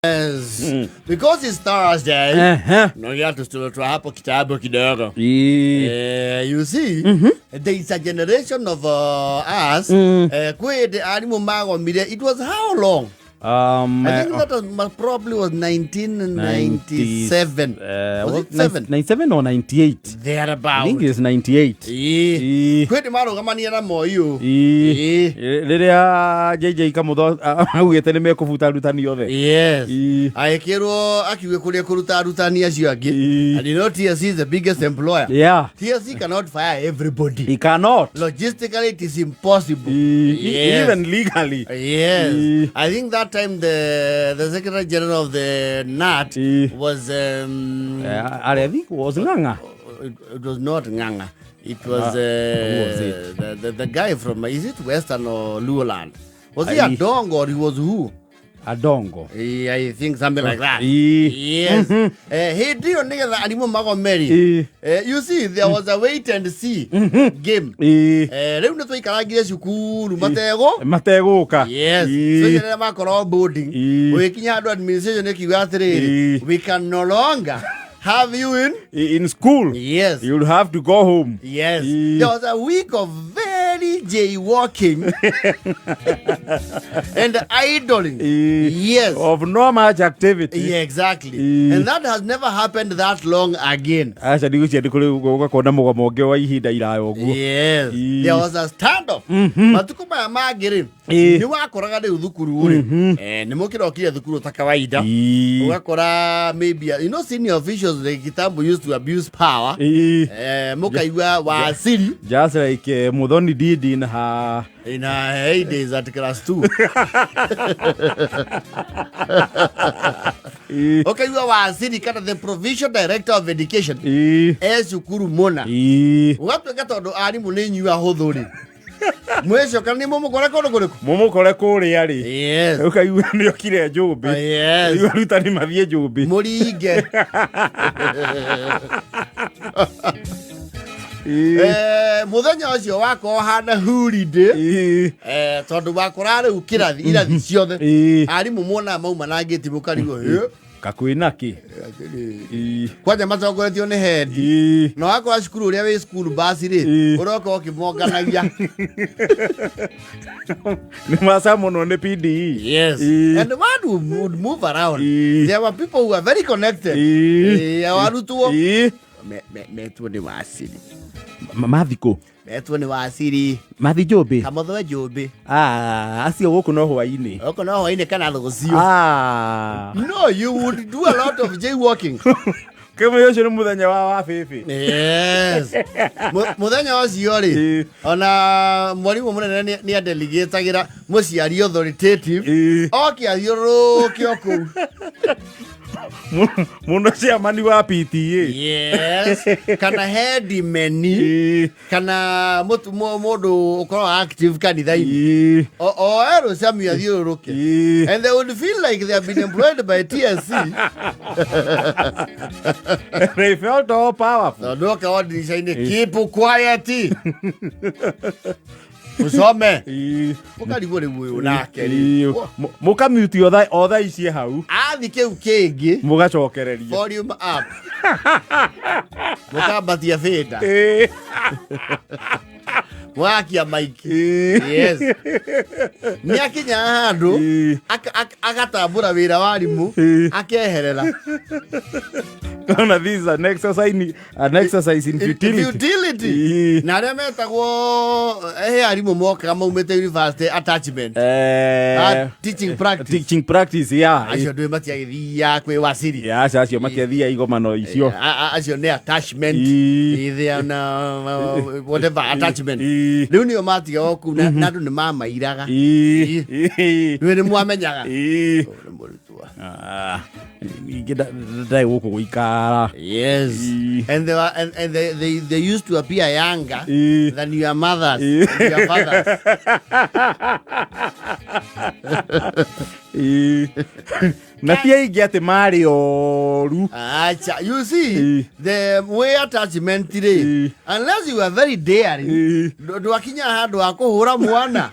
Yes. Because it's Thursday. Naongea tutoa hapo kitabu kidogo. You see, there is a generation of us kwĩ hĩndĩ arimũ magomire. It was how long? I think that was probably was 1997. Was it seven? 97 or 98. I Thereabout. think it's 98. Ĩĩ. Kwĩ hĩndĩ marũgamania na Moi ũũ. Ĩĩ. Rĩrĩa JJ Kamutho augĩte nĩ mekũbuta arutani othe. Yes. Ĩĩ. Agĩkĩrwo akiuge kũrĩa kũruta arutani acio angĩ. And you know TSC is the biggest employer. TSC cannot fire everybody. He cannot. Logistically, it is impossible. Ĩĩ. Yes. Even legally. Yes. Ĩĩ. I think that time the Secretary General of the KNUT was I think was Ng'ang'a. It was not Ng'ang'a. It was, Who was it? The guy from, is it Western or Luoland? Was he Adongo or he was who? Adongo. I think something like that. Ĩĩ. Yes. Hĩndĩ ĩyo nĩgetha arimũ magomeri. You see, there was a wait and see game. Rĩu nĩ twaikarangire cukuru matego. Mategũka. Yes. Ĩĩ. So rĩrĩa makorwo boarding, ũgĩkinya handũ administration ĩkiuga atĩrĩrĩ, we can no longer have you in In school. Yes. You'll have to go home. Yes. Ĩĩ. There was a week of very jaywalking and idling. Ĩĩ. Yes. Of no much activity. Yeah, exactly. Ĩĩ. And that has never happened that long again. Aca ndigũcia nĩ kũrĩ ũgakorwo na mũgomo ũngĩ wa ihinda iraya ũguo. Yes. Ĩĩ. There was a standoff. Matukũ maya mangĩ rĩ, Ĩĩ. nĩ wakoraga rĩu thukuru rĩ, nĩ mũkĩrokire thukuru ta kawaida. Ĩĩ. Ũgakora maybe, senior officials like kitambo used to abuse power. Ĩĩ. Mũkaigua wasiri Just like Muthoni did in her in her heydays at class 2. Ĩĩ. Ũkaigua wasiri kana the provincial director of education Ĩĩ. e cukuru mũna. Ĩĩ. Ũgatuĩka tondũ arimũ nĩ inyuĩ ahũthũ rĩ, mwĩcoka nĩ mũmũkore kũndũ kũrĩkũ? Mũmũkore kũrĩa rĩ. Yes. Ũkaigua nĩ okire njũmbĩ. Yes. Rĩu arutani mathiĩ njũmbĩ. Mũringe. Ĩĩ. Mũthenya ũcio wakorwo hana holiday. Ĩĩ. Tondũ wakora rĩu kĩrathi irathi ciothe Ĩĩ. arimũ monaga mauma na ngĩti mũkarigwo, "Ĩ, Kakwĩna kĩ? Ĩĩ. Kwanja matongoretio nĩ hendi Ĩĩ. na wakora cukuru ũrĩa wĩ cukuru basi rĩ, ũroka ũkĩmonganagia. Nĩ macamunwo nĩ PDE. Yes. Ĩĩ. And one who would move around. Ĩĩ. There were people who were very connected. Ĩĩ. Ĩĩ, arutwo Ĩĩ. Metwo nĩ wasiri. Mathikũ. Metwo nĩ wasiri. Mathi njũmbĩ. Kamotho njũmbĩ. Ah, acio gũkũ no hwainĩ. Oko no hwainĩ kana rũciũ. Ah. No, you would do a lot of jaywalking. Kĩmwe ũcio nĩ mũthenya wa wabĩbĩ. Yes. Mũthenya ũcio rĩ, ona mwarimũ mũnene nĩ adelegatagĩra mũciari authoritative oke athiũrũrũke o kũu. Mũno chairman wa PTA. Yes. Kana headman kana mũndũ ũkoragwo active kanitha-inĩ. O erũ cami athiũrũrũke. And they would feel like they have been employed by TSC. They felt all powerful. Tondũ oka wa ndirica-inĩ, "Keep quiet, usome." Ũkarigwo rĩu ũyũ nake rĩ. Mũkamute o thaa ici hau. Athi kĩu kĩngĩ. Mũgacokereria. Volume up, mũkambatia bĩnda. Mũgakia maiki. Yes, nĩ akinyaga handũ agatambũra wĩra wa arimũ akeherera. Ona this is an exercise in futility. Futility. Na arĩa metagwo he arimũ mokaga maumĩte university attachment. Teaching practice. Teaching practice, yeah. Acio ndũĩ matiagĩthiaga kwĩ wasiri. Yeah, acio matiathia igomano icio. Acio nĩ attachment. They are na whatever attachment. Rĩu nĩo matigagwo kũu na andũ nĩ mamairaga. Rĩu nĩ mwamenyaga. Ũyũ nĩ mũrutwo. Ah, ningĩ ndarĩ gũkũ gũikara. Yes. And they were and they used to appear younger than your mothers and your fathers. Ĩĩ. Na ti aingĩ atĩ marĩ oru. Acha, you see, Ĩĩ. the way attachment rĩ, Ĩĩ. unless you are very daring, Ĩĩ. ndwakinya handũ ha kũhũra mwana.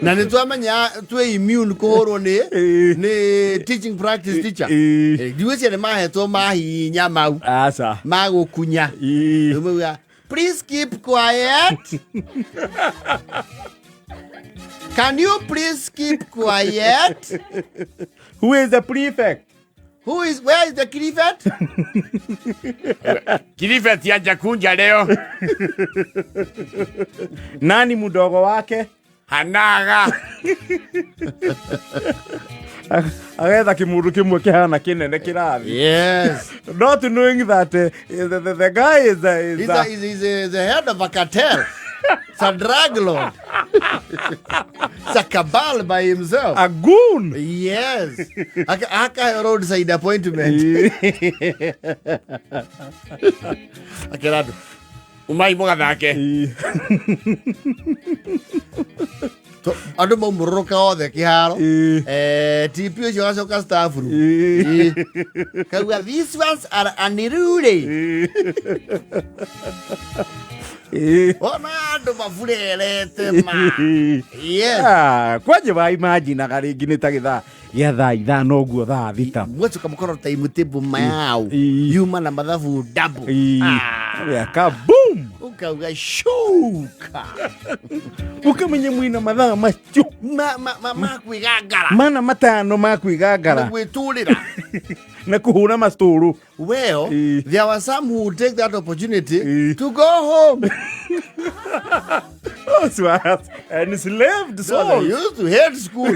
Na nĩ twamenya twĩ immune kũhũrwo nĩ Ĩĩ. nĩ teaching practice teacher. Ĩĩ. Ndigwĩciria nĩ mahetwo mahinya mau Aca. ma gũkunya. Ĩĩ. Rĩu please keep quiet. Can you please keep quiet? Who is the prefect? Who is where is the prefect? Kiribeti hajakuja leo. Nani mdogo wake? Hanaga. Agetha kimundu kimwe kihana kinene kirathi. Yes. Not knowing that the guy is He's, a, he's the head of a cartel. It's a drug lord. It's a cabal by himself. A goon. Yes. Aka roadside appointment. Akerado. Umai mugathake. Andå maumå othe kä haro. TP å cio agacoka staff room. Ĩĩ. Kauga these ones are unruly. Ona andå maburerete ma. Yes. Ah, kwanje wa imaginaga rĩngĩ nĩ ta gĩthaa gĩa thaa ithano ũguo thaa thita. Mwacoka mũkorwo timetable mayao Ĩĩ. yuma na mathabu double. Aka boom. Ukauga shuka. Ũkamenye mwĩna mathaa macio Ma kwĩgangara. Mana matano ma Na kwĩgangara gwĩtũrĩra. Na kũhũra mastũrũ. Well, Ĩĩ. there were some who would take that opportunity Ĩĩ. to go home. Those were enslaved So they souls. used to hate school.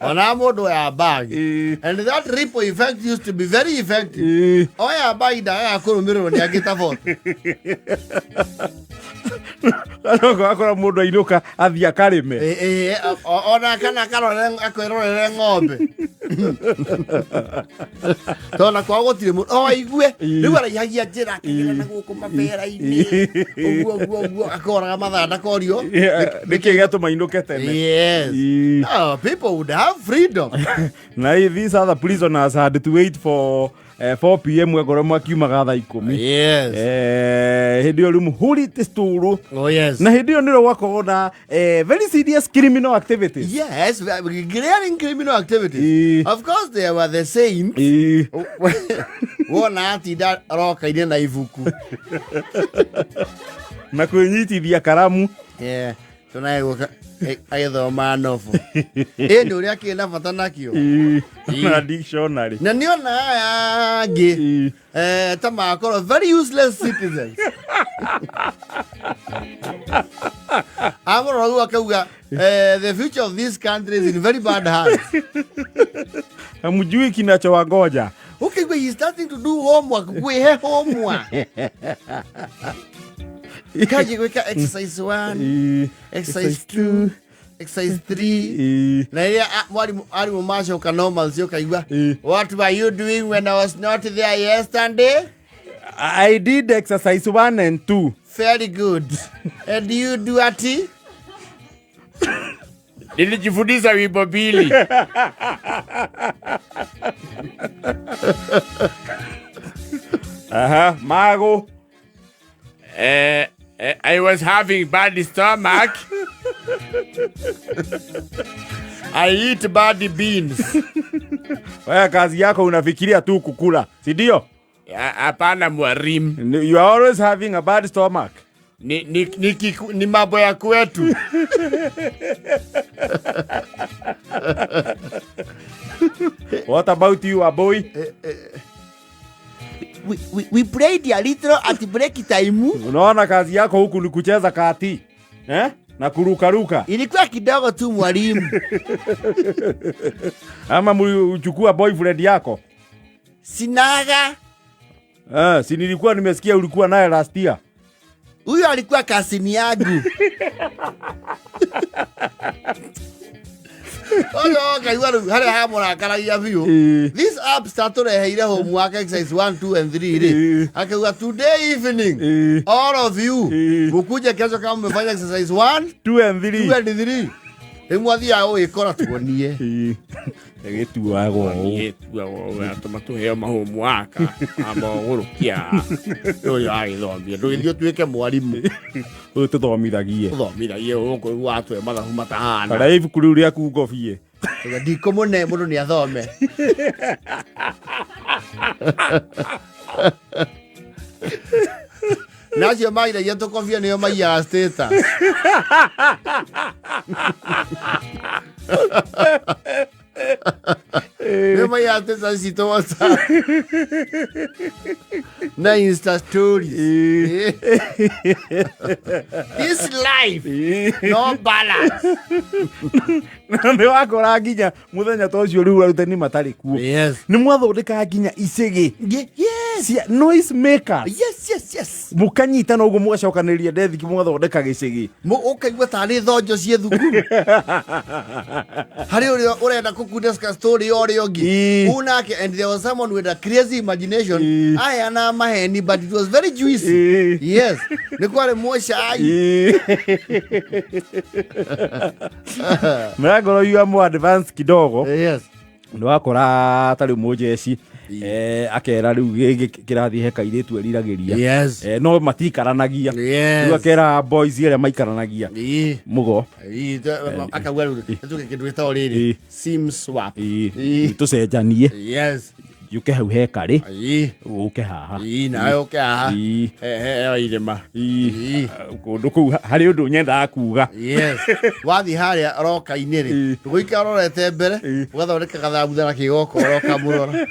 Ona mũndũ ya bag. Ĩĩ. And that ripple effect used to be very effective. Ĩĩ. Oya bag ndagaga kũrũmĩrĩrwo nĩ angĩ ta boto. Gacoka wakora mũndũ ainũka athiĩ akarĩme. Ĩ, ona kana akarore akwĩrorere ng'ombe. Tondũ kwao gũtirĩ mũndũ o aigue. Ĩĩ. Rĩu araihagia njĩra akĩgera na gũkũ mabera-inĩ. Ũguo ũguo ũguo akoraga mathaa ndakorio. Nĩkĩ gĩatũma ainũke tene? Yes. Ĩĩ. Oh, people would have freedom. Na these other prisoners had to wait for 4 p.m. akorwo makiumaga thaa 10. Yes. Hĩndĩ ĩyo rĩu mũhũrĩte stũrũ. Oh yes. Na hĩndĩ ĩyo nĩrĩo gwakoragwo na very serious criminal activities. Yes, glaring criminal activities. Ĩĩ. Of course they were the same. Ĩĩ. Wona atinda arokaire na ibuku. Na kwĩnyitithia karamu. Yeah. Tunaye gũka agĩthoma nobo. Ĩ nĩ ũrĩa kĩ na bata nakĩo. Ĩĩ. Na dictionary. Na nĩona aya angĩ Ĩĩ. ta makorwo very useless citizens. Amũrora ũguo akauga the future of this country is in very bad hands. Hamjui kinachowangoja. Okay, well, he's starting to do homework. Gwĩhe homework. Kaji gwĩka exercise 1, Ĩĩ. exercise 2, exercise 3. Ĩĩ. Na rĩrĩa mwarimũ macoka normal cio kaigua, Ĩĩ. what were you doing when I was not there yesterday? I did exercise 1 and 2. Very good. And you do ati? Nilijifundisha wimbo mbili. Aha, mago. I was having bad stomach. I eat bad beans. Wewe kazi yako unafikiria tu kukula, si ndio? Hapana mwalimu. You are always having a bad stomach. Ni mambo ya kwetu. What about you, a boy? We played a little at break time. Unaona kazi yako huku ni kucheza kati, eh? Na kurukaruka. Ilikuwa kidogo tu mwalimu. Ama mlichukua boyfriend yako? Sinaga. Si nilikuwa nimesikia ulikuwa naye last year. Huyo alikuwa kasini yangu. Oyo kaigua rĩu harĩa hamũrakaragia biũ. Ĩĩ. This app tatũreheire homework exercise 1, 2 and 3 rĩ. Ĩĩ. Akauga today evening Ĩĩ. all of you Ĩĩ. mukuje kesho kama mmefanya exercise 1, 2 and 3. 2 and 3. Rĩu mwathiaga gũgĩkora tuonie. Ĩgĩtuagwo ũũ. Gĩtuagwo atũma tũheo mahomework amba ũgũrũkia ũyũ agĩthomia ndũgĩthiĩ ũtuĩke mwarimũ. Ũyũ tũthomithagie. Ũthomithagie gũkũ rĩu watũhe mathabu matahana. Kana ibuku rĩu rĩaku ngobie. Ndikũmũne mũndũ nĩ athome. Na acio mairagia tũkobia nĩo maiyaga status. Nĩo maiyaga status citũ WhatsApp na Insta stories. This life no balance. Nĩ wakora nginya mũthenya ta ũcio rĩu arutani matarĩ kuo. Yes. Nĩ mwathondekaga nginya icĩgĩ Yes. cia noise makers. Yes, yes, yes. Mũkanyitana ũguo mũgacokanĩrĩria ndethiki mũgathondeka gĩcĩgĩ. Ũkaigua tarĩ thonjo ciĩ thukuru. Harĩ ũrĩa ũrenda kũkunda story ya ũrĩa ũngĩ. Ĩĩ. Ũũ nake, and there was someone with a crazy imagination. Ĩĩ. Aheanaga maheni, but it was very juicy. Ĩĩ. Yes. Nĩ kwarĩ mũcai. Mĩrangoro you are more advanced kidogo. Yes. Nĩ wakora ta rĩu mũjeci akera rĩu gĩkĩ kĩrathiĩ he kairĩtu eriragĩria. Yes. No matikaranagia. Yes. Rĩu akera boys arĩa maikaranagia. Ĩĩ. Mũgo. Ĩĩ, akauga rĩu tũke kĩndũ gĩtagwo rĩrĩ Ĩĩ. sim swap. Ĩĩ. Ĩĩ. Tũcenjanie. Yes. Yũke hau he karĩ. Ĩĩ. Ũke haha. Ĩĩ, nawe ũke haha. Ĩĩ. Heo irĩma. Ĩĩ. Ĩĩ. Kũndũ kũu harĩ ũndũ nyendaga kuga. Yes. Wathiĩ harĩa roka-inĩ rĩ, Ĩĩ. ndũgũikara ũrorete mbere, Ĩĩ. ũgathondeka gathambutha na kĩgokora ũkamũrora.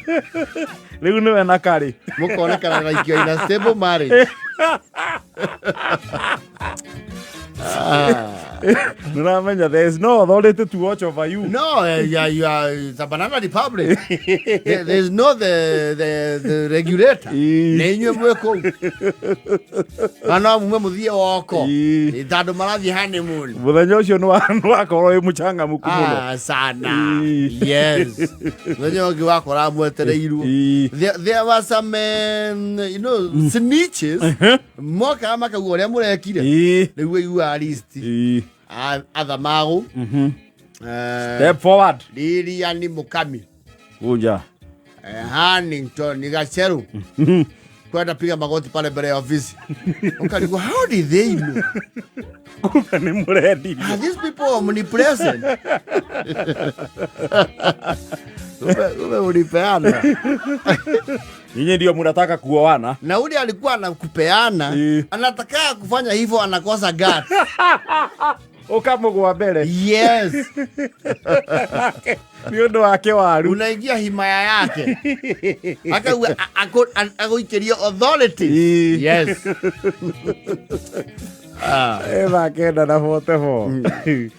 Rĩu nĩwe na karĩ. Mũkonekana like you're in a stable marriage. Nĩũramenya there is no authority to watch over you. No, yeah, you are, it's a banana republic. There is no the regulator. Ĩĩ. Nĩ inyuĩ mwĩ kũu. Na no mume mũthiĩ woko. Ĩĩ. Tondũ marathiĩ honeymoon. Mũthenya ũcio nĩwakorwo wĩ mũchangamku mũno. Ah, sana. Ĩĩ. Yes. Mũthenya ũngĩ wakora mwetereirwo. Ĩĩ. There were some, snitches. Mokaga makauga ũrĩa mũrekire. Ĩĩ. Rĩu ũiguaga list. Ĩĩ. Athamagũ. Step forward. Lilian Mukami. Kuja. Hannington Gacheru. Kwenda piga magoti pale mbele ya ofisi. Ukarigwo, how did they know? Kumbe nĩ mũrendirio. Are these people omnipresent? Kumbe ulipeana. Nyinyi ndio mnataka kuoana. Na ule alikuwa anakupeana, Ĩĩ. anataka kufanya hivyo anakosa guts. Ũkamũgwa mbere. Yes. Nĩ ũndũ wa kĩwaru. Unaingia himaya yake. Akauga agũikĩrio authority. Ĩĩ. Yes. Thaa 9 na 44.